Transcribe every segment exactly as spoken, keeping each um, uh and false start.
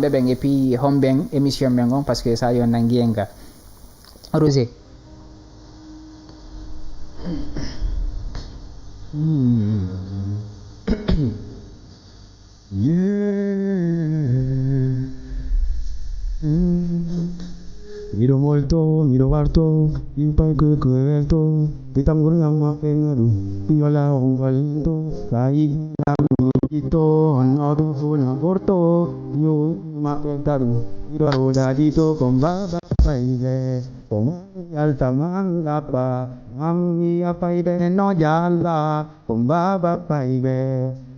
ɓe ɓen e pi homɓen émission ɓen on, parce que ça yo nangi en ga. Rosé. Miɗo molto, miɗo warto, mi pay ko ko welto, mi tambur ngam ma fe ngadu, mi wala on valento, sa yi ngam mi to, no do funa gorto, yo ma fe taru, miɗo ro dadi to, ko mbaba fay be, ko yalta mangapa, ngam mi a fay be no jalba, ko mbaba fay be,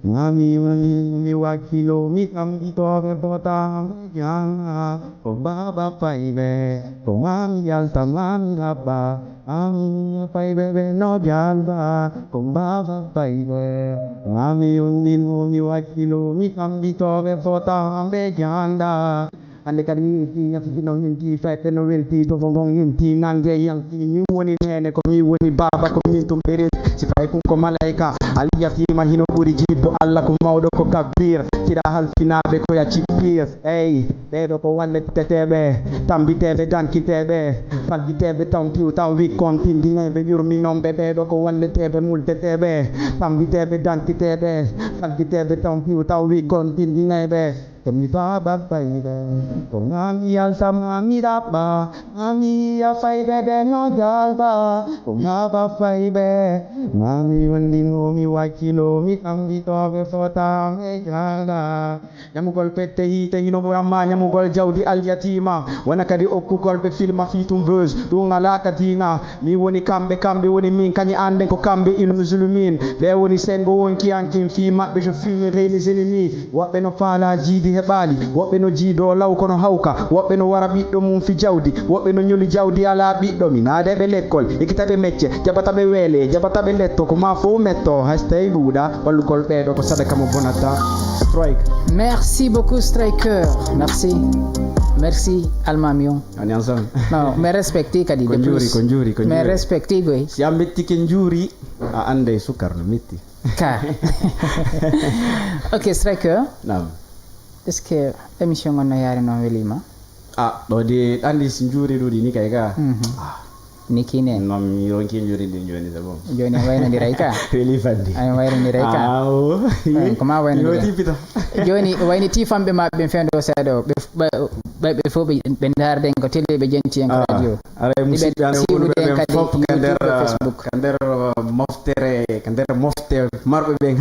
ngam mi woni mi wakkilo, mi kam itobe fota, janga, ko mbaba fay be, ko ngam yalta mangapa, ngam mi fay be be no jalba, ko mbaba fay be, ngam mi woni mi wakkilo, mi kam itobe fota, be janga. Hannde kadi min inti yafiti noon inti fayɓe no welti to ko ngon inti nannge yanti min woni neene ko min woni baaba ko min tum ɓeres si fay kun ko malayka ali yatima hino ɓuri jibbo allah ko mawɗo ko kabbir kiɗa halfinaaɓe ko ya cippir. Ey ɓeeɗo ko walleteteeɓe tambiteeɓe dankiteeɓe faggiteeɓe taw piw taw wi kon tindinayɓe yurminonɓe ɓeeɗo ko walleteeɓe multeteeɓe tambiteeɓe dankiteeɓe faggiteeɓe taw piw taw wi kon tindinayɓe. Ko mi baba fayɓe ko ngami yaltama mi ɗaɓɓa ngami yiya fayɓe ɓe no jalba ko baba fayɓe ngami wondino mi wakkilo mi tambitoɓe fota ɓe jala. Ñamugol pette yiite hino ɓuramma ñamugol jawdi alyatima wona kadi okkugol ɓe filma fii tumbeuse ɗum alaa ka diina. Min woni kamɓe kamɓe woni min kañi annden ko kamɓe il musulmin ɓe woni sengo wonki an kin fii maɓɓe je fumirai les ennemis. Woɓɓe no faalaa jiidi heɓaali woɓɓe no jiidoo law kono hawka woɓɓe no wara ɓiɗɗo mum fi jawdi woɓɓe no ñoli jawdi alaa ɓiɗɗo mi naade ɓe lekkol ekita ɓe mecce jaɓata ɓe weele jaɓata ɓe letto ko ma fow metto haystay ɓuuɗa wallugol ɓeeɗo ko sadaka mo bonata. Strike. Merci beaucoup Striker. Merci. Merci Almamion. On est ensemble. Non, mais respectez kadi de plus. Ko njuri, ko njuri. Mais respectez goy. Si a metti ke njuri, a ande sukar no metti. Ka. Ok, Striker. Naam. Est-ce que émission on no yaari noon welima? Ah, ɗo de ɗandi si njuri ɗuɗi ni kay ka. Mhm. Ah. Niki ne. Non, mi ronki njuri din joni c'est bon. Joni en waynodiray ka. Weli fandi. Ay waynodiray ka. Ah, oh. Ko ma waynodiray. Joni wayni tifamɓe ma ɓen fendo seeɗa o. Ɓe ɓe ɓe fof ɓe ɓe ndaarden ko télé ɓe jenti en ko radio. Aray musidɓe amen wonɓe ɓen fof ka nder ka nder moftere ka nder mofte marɓe ɓen.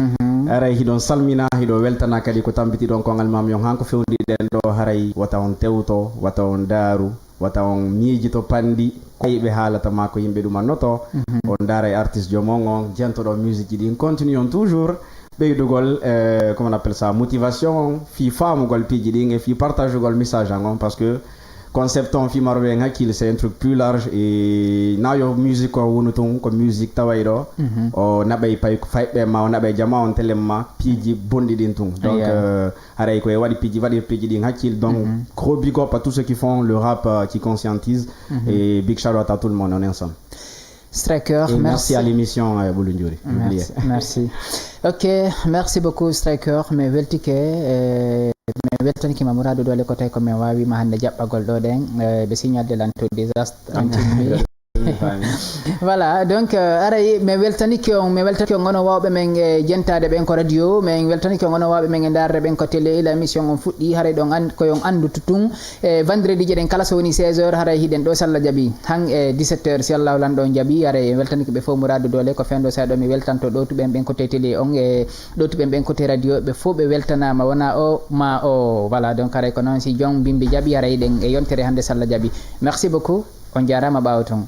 Aray hiɗon salmina hiɗo weltana kadi ko tambitiɗon kongal mam yon han ko fewdiɗen ɗo haray wata on tewto wata on daaru wata on miijito panɗi ko yiɓe haalata ma ko yimɓe ɗumannoto. On ndaara e artiste joom on on jentoɗo musique ji ɗin continue on toujours ɓeydugol euh, comment on appelle ça motivation on fii faamugol piiji ɗin e fii partagugol message an on parce que concept on fii maroɓe en hakkille c'est un truc plus large e na yo musique o wonu tun ko musique taway ɗo o naɓay pay fayɓe ma o naɓay jama on telen ma piiji bonɗi ɗin tun donc euh, haray koye waɗi piiji waɗir piiji ɗin hakkille donc gros big up à tous ceux qui font le rap euh, qui conscientise et big shout out à tout le monde on est ensemble. Striker, merci. Merci à l'émission euh, Bulu Njuri. Merci, merci. Ok, merci beaucoup Striker. Mi weltike, eh, mi weltanike ma Mouradu Dole ko tawi ko min waawima hannde jaɓɓagol ɗo ɗen. Eh, ɓe signal de lanto désastre. Voilà donc euh, aray mi weltanike on mi weltanike on onon wawɓe men e jentade ɓen ko radio min weltanike on onon wawɓe men e darde ɓen ko télé ila émission on fuɗɗi haray ɗon an koyon andu tutun e vendredi jeɗen kala so woni seize heures haray hiɗen ɗo si Allah jaaɓi han e dix-sept heures si Allahu lanɗo on jaaɓi haray en weltanike ɓe fof Mouradu Dole ko fendo seeɗa mi weltanto ɗo tuɓen ɓen ko télé on e ɗo tuɓen ɓen ko radio ɓe fof ɓe weltanama wona o ma o voilà donc haray ko noon si joom bimbi jaaɓi haray ɗen e yontere hannde si Allah jaaɓi merci beaucoup on jarama ɓawo toon.